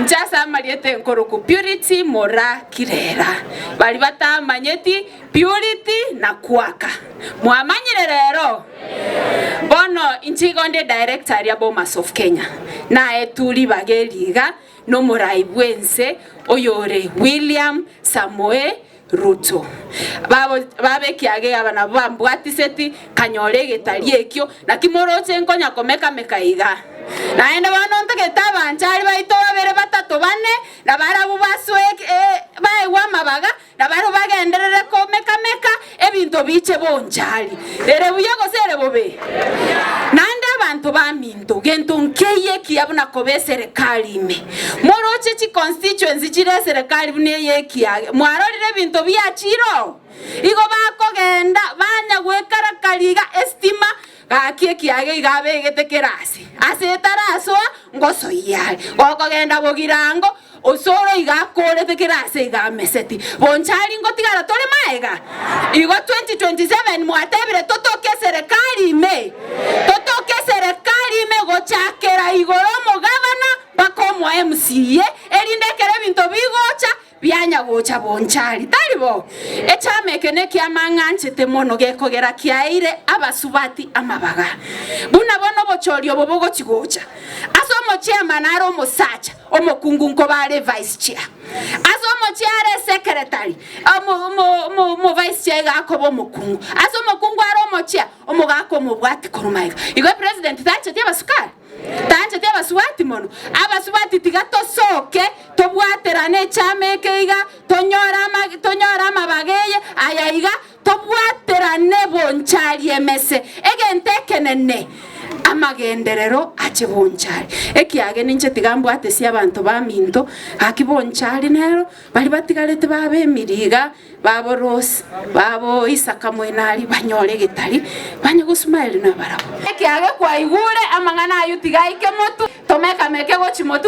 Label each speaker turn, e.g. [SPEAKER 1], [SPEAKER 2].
[SPEAKER 1] Inche ase amarieta enkoroku Purity Moraa Kirera. Baria batamanyeti Purity na Kwaka. Mwamanyire rero? Bono inche igo nde director aria Bomas of Kenya. Naetwe ribaga eri iga nomorai bw'ense oyore William Samoei Ruto. Babo baba ekiagera aba nabwo bambwatiseti, nkanyora egetari ekio, naki moroche nkonya komeka-meka iga. Naende bono ntagete abanchari baito babere batato bane, na barabwo basoe baegwe amabaga, na barabwo bagenderere komeka-meka, ebinto biche bonchari. Ere buya gose ere bobe? Naende abanto baminto, gento nkeiyo ekiya buna koba eserekari ime. Moroche chiconstituency chire eserekari buna eye ekiage, mwarorire ebinto biachire oo? Igo bakogenda banya gwekarakari iga estima gaki ekiage iga abegete kera ase, ase etarasoa ngosoyia are. Gokogenda bogirango Osoro iga akorete kera ase iga ameseti. Bonchari ngotigara tore maega? Igo 2027 mwatebire totoke eserekari ime? Totoke eserekari ime gochakera igoro omogavana mpaka omo MCA erinde ekero ebinto bigocha bianya gocha Bonchari. Tari bo? Echama eke nekiama ng'anchete mono gekogera kiaeire abasubati amabaga. Buna bono obochori obo bogochi gocha. Ase omochairman are omosacha. Omokungu nkoba are vice chair ase omochie are secretary, omo vice chair iga akoba omokungu, ase omokungu are omochia, omogaka omobwati korwa magega. Igo epresident tancheti abasukari? Tancheti abasubati mono? Abasubati tiga tosoke tobwaterane echama eke iga, tonyore ama tonyore amabaga eye, aya iga, Tobwaterane bonchari emese, egento ekenene, amagenderero ache bonchari. Ekiagera inche tiga mbwatesie abanto baminto, gaki bonchari nero, baria batigarete babe emiri iga, babo Rose, babo Isaka Moinari, banyore egetari, banye gosmile nabarabwo. Ekiagera kwaigure amang'ana ayio tiga aike motwe, tomeka meke gochia motwe.